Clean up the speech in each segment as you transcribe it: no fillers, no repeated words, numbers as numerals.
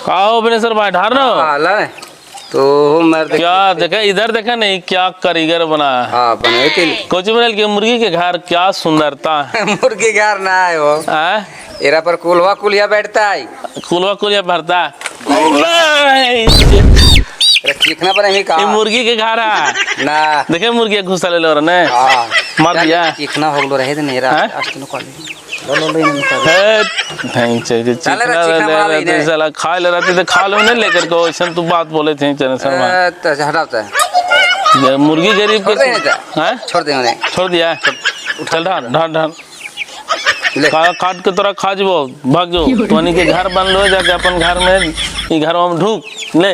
आओ बिनेश्वर भाई ढार नो। हाँ ला ने। तो मर्द क्या देखे इधर देखे नहीं क्या कारीगर बना है। हाँ बनाए के लिए। कोची बनल के मुर्गी के घर क्या सुंदरता है। मुर्गी घर ना है वो। आय? एरा पर कुलवा कुलिया बैठता है। कुलवा कुलिया भरता है। नहीं, अरे चिकना पर नहीं का ये मुर्गी के घर है। ना। देखे मुर्गी घुसा ले लो ने। हाँ। मार दिया। चिकना हो गलो रहे दे नहीं हाँ? आज तो कॉल लो लो लो इन्हें निकाल। हे, नहीं चाहिए चले रे, चिकना चिकना ले बना रहे ले थे, साला खा ले रहे थे खा लो नहीं लेकर को ऐसा तू बात बोले थे चले शर्मा। ए, तो हटाओ तो। ये मुर्गी गरीब छोड़ दे नहीं के तो। हैं? छोड़ दे उन्हें। छोड़ दिया। चल ढाल ढाल ढाल। ले। काट के तोरा खा जबो भाग जो तोनी के घर बन लो जाके अपन घर में ई घर में ढूक ले।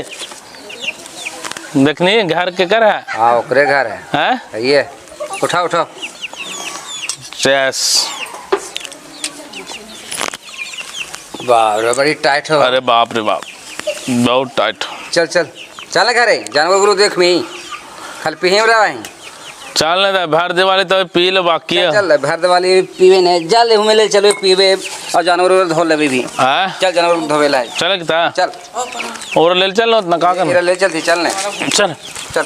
देखनी घर के कर है। हाँ ओकरे घर है। हैं? ये उठाओ उठाओ। यस। बाप रे बड़ी टाइट हो। अरे बाप रे बाप बहुत टाइट। चल चल चल घरे जानवर गुरु देख मी खाली पिहे रहा है। चल नहीं दा, भर दिवाली तो पी लो बाकी है। चल भर दिवाली पीवे नहीं जा ले हुमे ले चलो पीवे और जानवर उनवर धो लेबे भी। हाँ? चल जानवर धोवे ला। चल किता? चल। और ले चल उतना का करना? इरा ले चलती चल ने। चल। चल।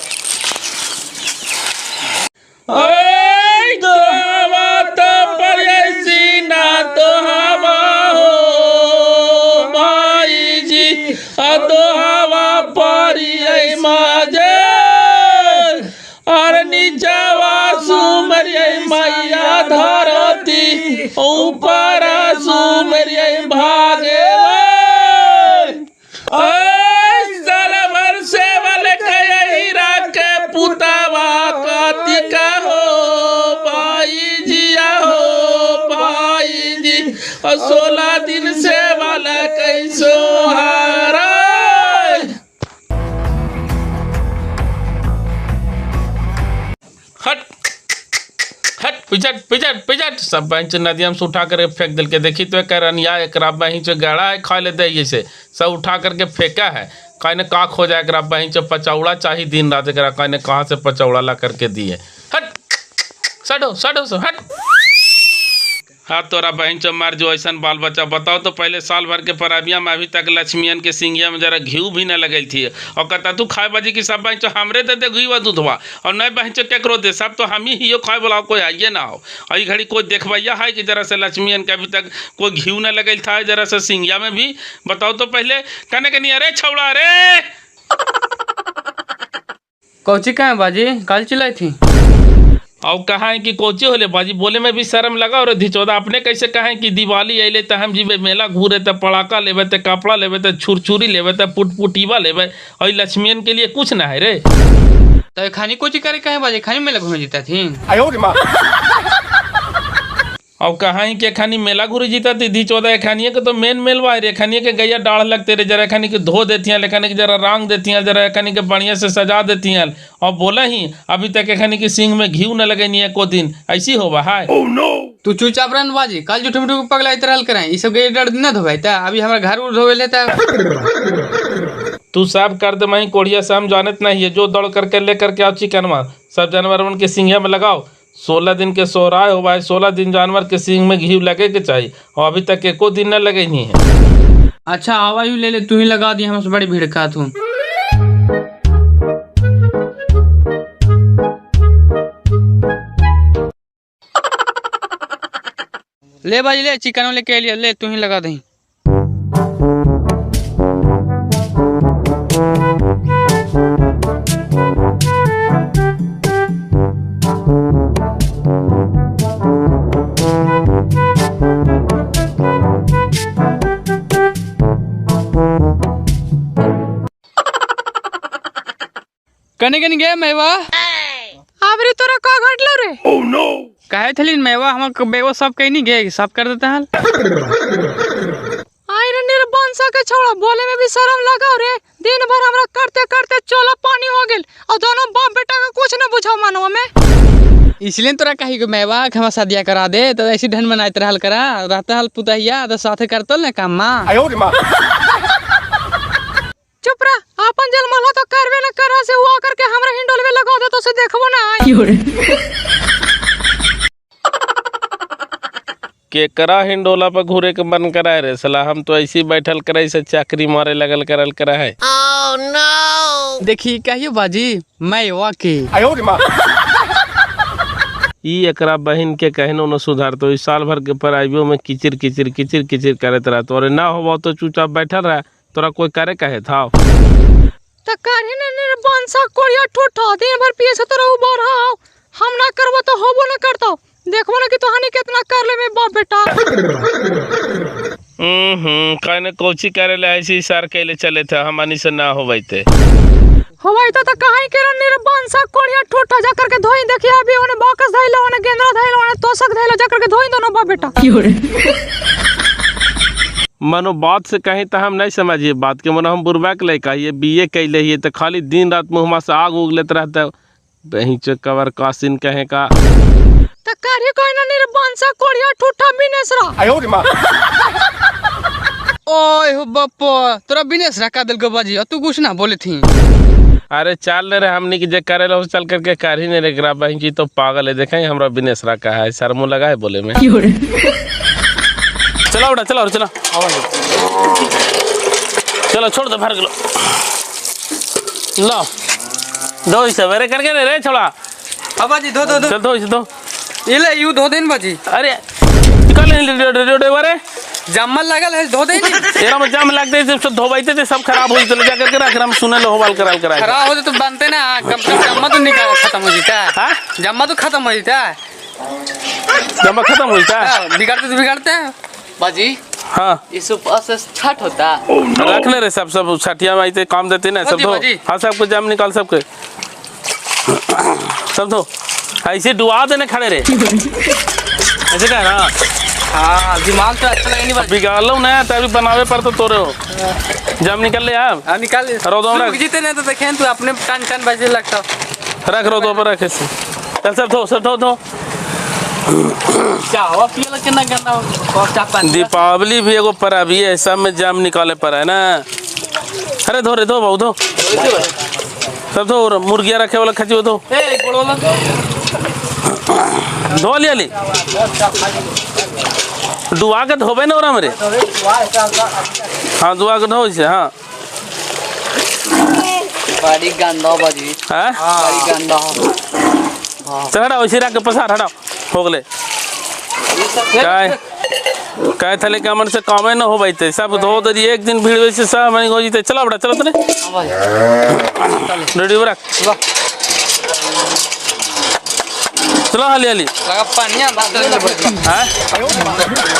ओए तो हवा तो परदेसी ना तो हवा हो भाई जी, आ तो हवा परी ऐ माजे और नीचवा सुमरियै मैया धरती ऊपर सुमरियै भागे। भाई जिया हो भाई जी, और 16 दिन से वाला कैसो हारा। हट हट पिचट पिचट पिचट सब बेंच नदिया में से उठा करके फेंक दिल के। देखी तो एक रनिया एक बहिं गड़ा है खा ले दे से सब उठा करके फेंका है। कहीं ने का खो जाए एकरा बहिं पचौड़ा चाहिए दिन रात एकरा कहीं ने कहाँ से पचौड़ा ला करके दिए। हट सडो सडो सो हट। हाँ तोरा बहन चो मार जो ऐसा बाल बच्चा बताओ तो पहले साल भर के पराबिया में अभी तक लक्ष्मीयन के सिंगिया में जरा घी भी न लगल थी। और कहता तू खाए बाजी की सब बहन चो हमरे दे दे घी व दूधवा और नहीं बहन चो केकरो दे सब तो हम ही खाए वाला कोई आइए ना हो। और घड़ी कोई देखबैया है कि जरा से लक्ष्मीयन के अभी तक कोई घी न लगल था जरा से सिंगिया में भी। बताओ तो पहले कहने के नहीं अरे छौड़ा अरे कौची कहाँ बाजी कल चिल्लाई थी। और कहा है कि कोची होले बाजी बोले में भी शर्म लगा। और धिचोदा अपने कैसे कहे कि दिवाली अले तो हम जीवे मेला घूरे तो पड़ाका लेवे तो कपड़ा लेवे तो छुरछुरी लेवे तो पुटपुटीवा लेवे और लक्ष्मीयन के लिए कुछ ना है रे। तो खानी कोची करे कहे बाजी खानी मेला घूमे जीता थी। और कहा ही के खानी मेला घूरी जीता थी धिचोदा खानिए के तो मेन मेलवा है रे। खानिए के गैया डाढ़ लगते रे जरा खानी के धो देती हैं खानी के जरा रंग देती हैं जरा खानी के बढ़िया से सजा देती हैं। और बोला ही अभी तक खानी के सिंग में घी न लगे है को दिन ऐसी होवा है। oh, no. तू चुपचाप रहन बाजी कल झूठ मुठ के पगला रहल करे ई सब गैया डाढ़ न धोबै त अभी हमरा घर उर धोवे लेता। तू साफ कर दे मही कोढ़िया से हम जानत नहीं है जो दौड़ करके ले करके आओ चिकनवा सब जानवर के सिंगिया में लगाओ। 16 दिन के सोहराय हो भाई 16 दिन जानवर के सींग में घी लगे के चाहिए और अभी तक एको दिन न लगे नहीं है। अच्छा आवाज ले ले तू ही लगा दी हमसे बड़ी भीड़ का तू। ले भाई ले चिकन लेके लिया ले तू ही लगा दे। कने कने गए मेवा आबरी तोरा का घटलो रे। ओह नो काहे थलिन मेवा हमर बेगो सब कहीं नहीं गए सब कर देता हल। आई रे निर्बंसा के छोड़ा बोले में भी शर्म लगाओ रे। दिन भर हमरा करते करते चोला पानी हो गेल और दोनों बाप बेटा का कुछ न बुझाओ मानवा में। इसलिए तोरा कही के मेवा हम शादिया करा दे तो ऐसी ढन बनाइत रहल करा रहता हल पुतहिया तो साथे करतल ने काम मां। चुप रह अपन जल मलो तो करबे न करा से वो करके हमरा हिंडोलवे लगा दे तो से देखबो ना। केकरा हिंडोला पर घूरे के मन करा है रे साला, हम तो ऐसे ही बैठल करे से चाकरी मारे लगल करल करा है। देखी कहियो बाजी मैं वाके ई एकरा बहन के कहनो न सुधारतो, इस साल भर के पढ़ाइयो में किचिर किचिर किचिर किचिर करत रहतो। अरे ना होबो तो चुपचाप बैठल रह, तोरा कोई करे कहे था। त करही ने निर्बंसा कोरिया ठूठा दिन भर पिए से तोरा उबर हाव, हम ना करबो तो होबो ना करतो। देखबो ना कि तोहानी कितना कर ले में बाप बेटा। कहने कोची करे ले ऐसी सर कैले चले थे, हमनी से ना होबैते। होबै त कहीं के निर्बंसा कोरिया ठूठा जा करके धोई देखिए अभी ओने बाकस धइलो, ओने गेंदरा धइलो, ओने तोसक धइलो, जा करके धोई दोनों बाप बेटा। मनो बात से कहीं तो हम नहीं समझिए बात के, मनो हम बुरबा के लड़का ये बीए कैले हिए तो खाली दिन रात मुँहमा से आग उगलत रहता है। बही कवर कासिन कहे का त करही कोई ना निर्बंसा कोरिया ठूठा बिनेसरा। ओए हो बप्पो तोरा बिनेस रखा दिल के बाजी, तू कुछ ना बोले थी। अरे चल रे हमनी के जे करे लो चल करके कर ही नहीं रे, एकरा बहन जी तो पागल है। देखें हमरा बिनेस रखा है शर्मो लगा है बोले में। चलो उठा, चलो चलो चलो छोड़ दो भर लो लो दो इसे अरे करके रे छोड़ा। अब बाजी दो दो दो चल दो इसे दो ये ले you धो then बाजी। अरे निकाल ले रे रे जामल लगल है धो दे एरा में जाम लग दे सब धोबाइते थे सब खराब हो जते, जा करके रख हम सुने लो होबाल कराल कराए खराब हो तो बनते ना, कम से कम जम्मा तो निकाल खत्म हो जाता है। हां जम्मा तो खत्म हो जाता है, जम्मा खत्म हो जाता है, बिगाड़ते तो बिगाड़ते हैं बाजी। हां इस उपवास से छठ होता रख ले रे सब सब छठिया में आते काम देते ना सब धो। हां सबको जाम निकाल सबके सब धो, ऐसे डुआ देने खड़े रे ऐसे का ना। हाँ दिमाग तो अच्छा लगे नहीं बाजी, बिगाड़ लो ना तभी बनावे पर तो तोरे हो। जाम निकल ले आप। हां निकाल ले रोदो रख जीते नहीं तो देखें तू अपने टन टन बजे लगता रख रोदो पर रख इसे। चल सब धो सब धो धो चाहवा पिए लग ना गंदा हो चाह पानी। दीपावली भी एगो परब है, सब में जाम निकाले पर है ना। अरे धो रे धो बाबू धो सब धो, मुर्गियां रखे वाला खची धो ए गोड़ वाला धो लिया ली दुआ के धोबे ना ओरा मेरे। हाँ दुआ के धो इसे। हाँ बड़ी गंदा बाजी, हां बड़ी गंदा। चल हटाओ इसे रख के पसार हटाओ हो गले। काय काय थले का मन से कामे न हो बैते सब धो दरी एक दिन भीड़ वैसे सब मन हो जीते। चलो बेटा चलो तने रेडी रख चलो हाली हाली लगा पानी बात। हां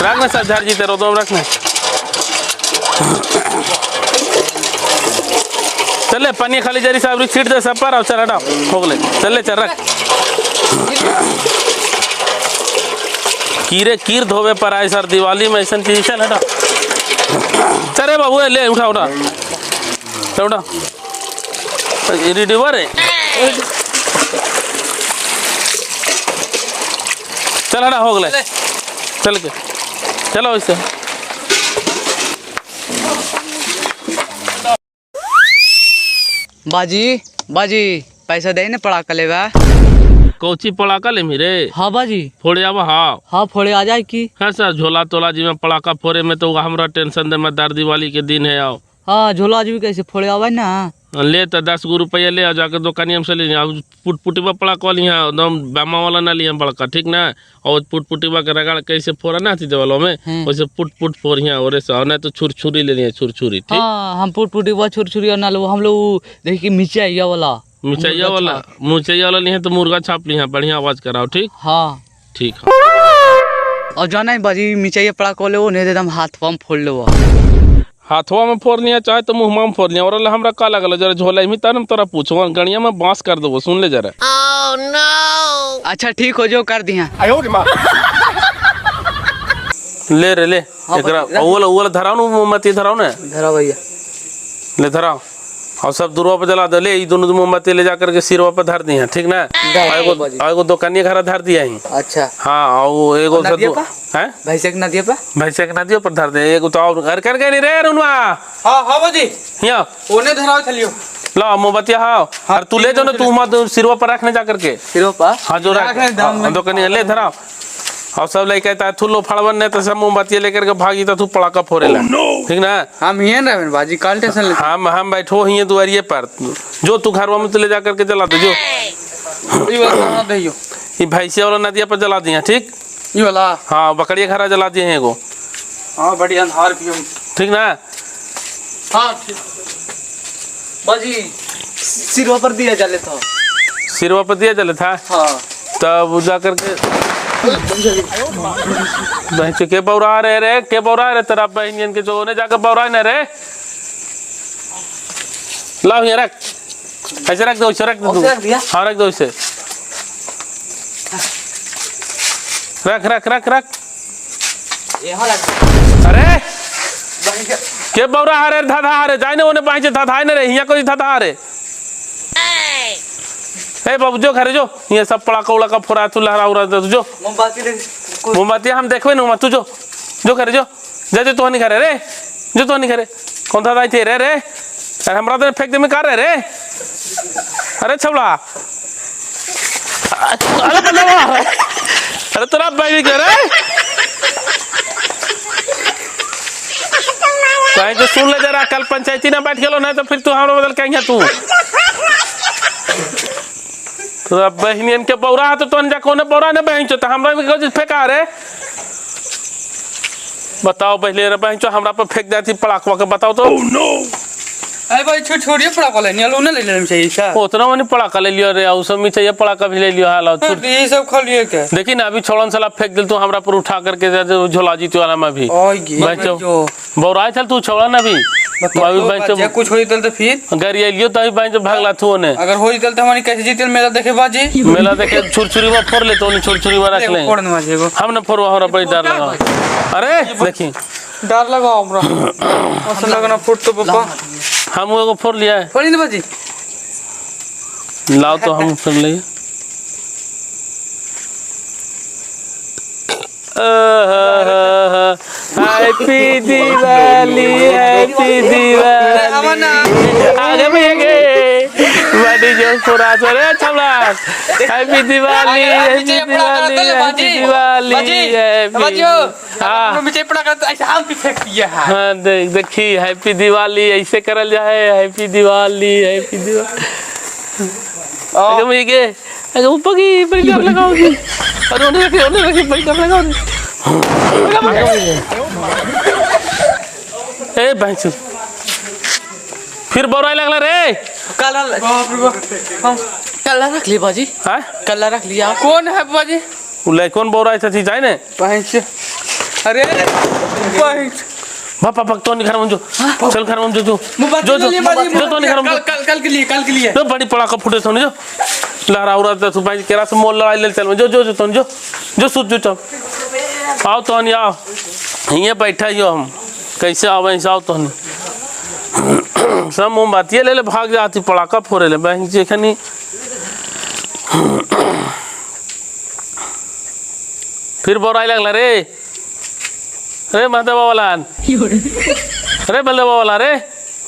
रख ना सब झाड़ जीते रोदो रख ना। चले पानी खाली जरी साहब छीट दे सब पर और चल हटाओ हो गले। चले चल रख कीरे कीर धोवे पर आए सर दिवाली में ऐसा चीज। चल हटा चले बाबू ले उठा उठा चल उठा रिडीवर है। चल हटा हो गए चल के चलो इसे। बाजी बाजी पैसा दे ने पड़ा लेवा। कौची पड़ाका ले मेरे? हाँ बाजी फोड़े आवा। हाँ हाँ फोड़े आ जाए की। हाँ सर झोला तोला जी में पड़ाका फोड़े में तो हमरा टेंशन दे मत, दिवाली के दिन है आओ। हाँ झोला जी भी कैसे फोड़े आवा ना। ले तो 10 गो रुपया ले जाकर दुकानिया से ले पुटपुटीवा पड़ाका लिया एकदम बामा वाला ना लिया बड़का ठीक ना। और पुटपुटीवा के रगड़ कैसे फोड़ा ना थी देवालों में वैसे पुट पुट फोड़िया और ऐसे, और ना तो छुरछुरी ले लिया छुरछुरी ठीक। हाँ हम पुटपुटीवा छुरछुरी ना लो, हम लोग देखिए मिर्चाइया वाला मिर्चाइया वाला मिर्चाइया वाला लिया तो मुर्गा छाप लिया बढ़िया आवाज कराओ ठीक। हाँ ठीक। और जाना है बाजी मिर्चाइया पड़ाका ले वो नहीं एकदम हाथ में फोड़ लो। हाथवा में फोड़ लिया चाहे तो मुँह में फोड़ लिया और हमरा का लगल जरा झोला में तब तोरा पूछो गणिया में बांस कर दो सुन ले जरा। Oh, no. अच्छा ठीक हो जो कर दिया। ले रे ले एकरा ओला ओला धराओ न मोमबत्ती धराओ ना धराओ भैया ले धराओ और सब दूरवा पे जला दे। ले ई दोनों मोमबत्ती ले जाकर के सिरवा पे धर दिया ठीक ना। एगो एगो दुकानिया घर धर दिया ही। अच्छा हाँ और एगो हैं भैंसे के नदिया पर भैंसे के नदिया पर धर दे एगो तो और घर कर गए नहीं रे रुनवा। हां हां बाजी हिया ओने धराओ चलियो ला मोमबत्ती। हां और तू ले जाओ ना तू मत सिरवा पर रखने जा करके सिरवा पर। हां जो रख दुकानिया ले धराओ और सब लड़का ता थू लो फड़वन नहीं तो सब मोमबत्ती लेकर के भागी ता तू पड़ाका फोड़ेला। ठीक ना? हम ये ना रहबे बाजी, काल टेंशन ले। हम बैठो ही दुआरिये पर, जो तू घरवा में तो ले जा करके जला दे जो। ई वाला कहाँ दइयो? ये भैंसिया वाला नदिया पर जला दिया, ठीक? ई वाला? हाँ, बकरिया घरा जला दिए हैं एगो। हाँ, बढ़िया अंधार भी हम। ठीक ना? हाँ, ठीक। बाजी सिरवा पर दिया जले था। सिरवा पर दिया जले था? हाँ। तब जा करके बहन के बौरा रे रे के बौरा रे तेरा बहन के जो ने जाकर बौरा न रे। लाओ ये रख, ऐसे रख दो, ऐसे रख दो। रख दिया? हाँ रख दो इसे, रख रख रख रख। अरे के बौरा हरे धाधा हरे जाए ने ओने बाई धाधा ने रे, हिया कोई धाधा हरे। ए बाबू जो घरे जो, ये सब पड़ाका उड़ाका फोड़ा तू लहरा उड़ा दे जो। मोमबत्ती ले, मोमबत्ती हम देखबे न, तू जो जो घरे जो, जा जो तो नहीं घरे रे, जो तो नहीं घरे कौन था थे रे रे। अरे हमरा तो फेंक दे में का रे रे। अरे छबड़ा, अरे बल्ला, अरे तेरा भाई के रे कहीं तो सुन ले जरा, कल पंचायती ना बैठ गेलो ना तो फिर तू हमरा बदल कहीं तू तो बहनियन के बौरा है तो तोन जा कोने बौरा ने बहन चो तो हमरा में कोई फेंका रे। बताओ पहले रे बहन चो हमरा पर फेंक जाती पड़ाकवा के, बताओ तो। oh, no. अरे भाई छोड़ छोड़िए पड़ाका ले नियल ने ले लेने चाहिए क्या? उतना मने पड़ाका ले लियो रे, और सब में चाहिए पड़ाका भी ले लियो हाल। और ये सब खा लिए क्या? देखी ना अभी छोड़न साला फेंक दिल तू हमरा पर उठा करके झोला जीती वाला में भी। ओए जो बौरा चल तू छोड़ा ना भी अभी बहन चो कुछ होई तल तो फिर गाड़ी आइलियो तो बहन चो भागला थू ने। अगर होई तल तो हमारी कैसे जीतल मेला देखे बाजी? मेला देखे छुरछुरी में फोड़ ले तो छुरछुरी में रख ले। फोड़ न बाजी एगो। हम न फोड़वा, हमरा बड़ी डर लगा। अरे देखी डर लगा हमरा असल लगना फुट तो पापा। हम एगो फोड़ लिया है। फोड़ी न बाजी? लाओ तो हम फोड़ लिए। Happy Diwali, happy Diwali. आगे भैया के बड़ी जो पूरा चले Chhabra. Happy Diwali, happy Diwali, happy Diwali. हां मुझे पड़ा कर ऐसे हम भी फेंक दिया है। हां देख देखी हैप्पी दिवाली ऐसे करल जाए। Happy Diwali, happy Diwali. आगे भैया के आगे ऊपर की बड़ी डर लगाओगी। अरे ओने रखी, ओने रखी, बड़ी डर लगाओगी। ए भाई फिर बौराई लगला रे। काला काला रख ली बाजी। हां काला रख लिया। कौन है बाजी? उ लइकन बौराई थी जाए ने पहुंच। अरे पहुंच बापा पक तो नहीं घर में जो, चल घर में जो जो जो जो जो तो नहीं घर में। कल कल के लिए, कल के लिए तो बड़ी पड़ाका फूटे तो जो लहरा उड़ा तो भाई केरा से मोल लड़ाई ले चल जो जो जो तो जो जो सुत जो चल आओ तो नहीं आओ यहीं बैठा ही हम कैसे आवे आओ तो नहीं सब मोमबत्ती ले ले भाग जाती पड़ाका फोड़े ले बहन जेखनी। फिर बोराई लगला रे रे महदेवा वाला, रे बलदेवा वाला रे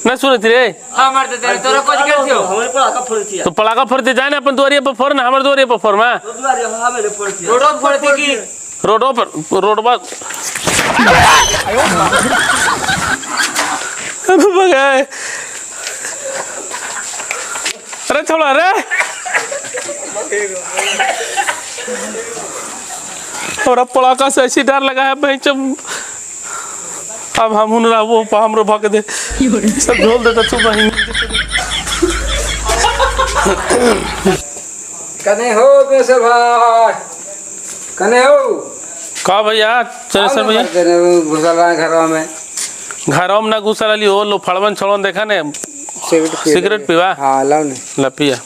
ना सुनती रे। हां मार दे तोरा कुछ करती हो हमारे पड़ाका फोड़ती तो पड़ाका फोड़ते जाए ना अपन दुआरिया पर फोड़ ना, हमारे दुआरिया पर फोड़ मां दुआरिया हमें फोड़ती रोडो फोड़ती की रोडो पर रोडवा गए। अरे छोड़ा रे और अब पड़ाका से ऐसी डर लगा है भाई। अब हम हुन वो हमरो भाग दे सब झोल देता तू बहिन। कने हो बेसर भाई, कने हो का भैया? चले सर भैया घुसल रहा घरवा में। घरवा में ना घुसल रही हो लो फड़वन छड़वन देखा ने सिगरेट पीवा। हां लाओ ने ला पिया।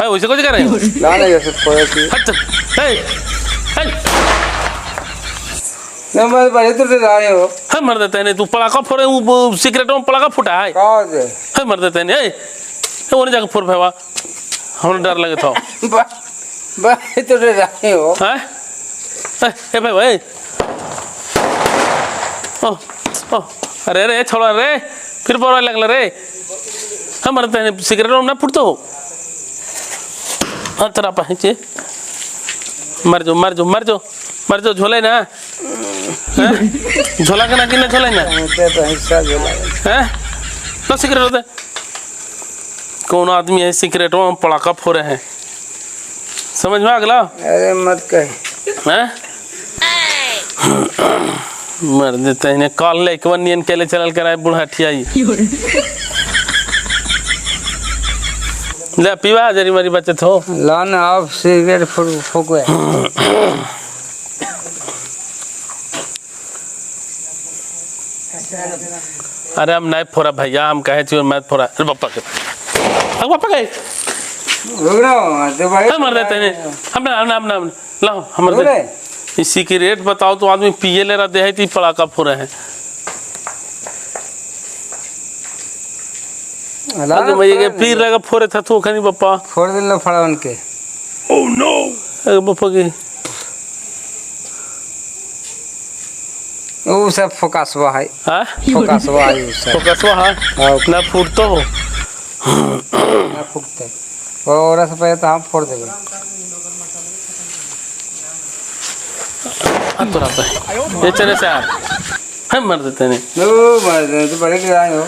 अरे वैसे कुछ कर रहे हो? ला ना जैसे फोड़ा की। हट ए हट ना मत बड़े तो रहे हो। हम मर देते नहीं तू पड़ाका फोड़े वो सिगरेट में पड़ाका फूटा है। का दे हम मर देते नहीं ए ओने जाके फोड़ भेवा हम डर लगे था। बड़े तो रहे हो। हां ए भाई भाई ओ ओ अरे रे छोड़ा रे फिर बोरा लगला रे। हम मरते हैं सिगरेट में ना फूटतो हो। हाँ तेरा पहचे मर जो मर जो मर जो मर जो झोले ना हैं? झोला के ना कि ना झोले ना तो हिस्सा झोला हैं लो सिगरेट होते कौन आदमी है सिगरेटों में पड़ाका फोड़े हैं समझ में आ गला अरे मत कह हैं मर देते हैं कॉल ले एक नियन के ले चलल कराए बूढ़ा ठियाई ले पीवा जरी मरी बचत हो ला ना अब सिगरेट फूके। अरे हम नहीं फोड़ा भैया, हम कहे छी मैं फोड़ा। अरे पप्पा के, अरे पप्पा के रुक ना तो भाई। हम मर देते हैं, हम ना हम ना हम ना लाओ हम रुक दे। रे। ये सिगरेट बताओ तो आदमी पिए ले रहा दे है तो पड़ाका फोड़े हैं। ला अरे ना, भैया के फोड़ पीर लगा फोड़े था तू खनी पप्पा। फोड़ दिल फड़ा उनके। अरे पप्पा के वो सब फोकसवा है। हाँ फोकसवा है वो सब। फोकसवा है हाँ, ना फूटतो हो ना फूकते और से पहले तो हम फोड़ देबे। हाँ तोरा पे ये चले से आप हम मर देते नहीं। लो मर दे तो बड़े के आए हो।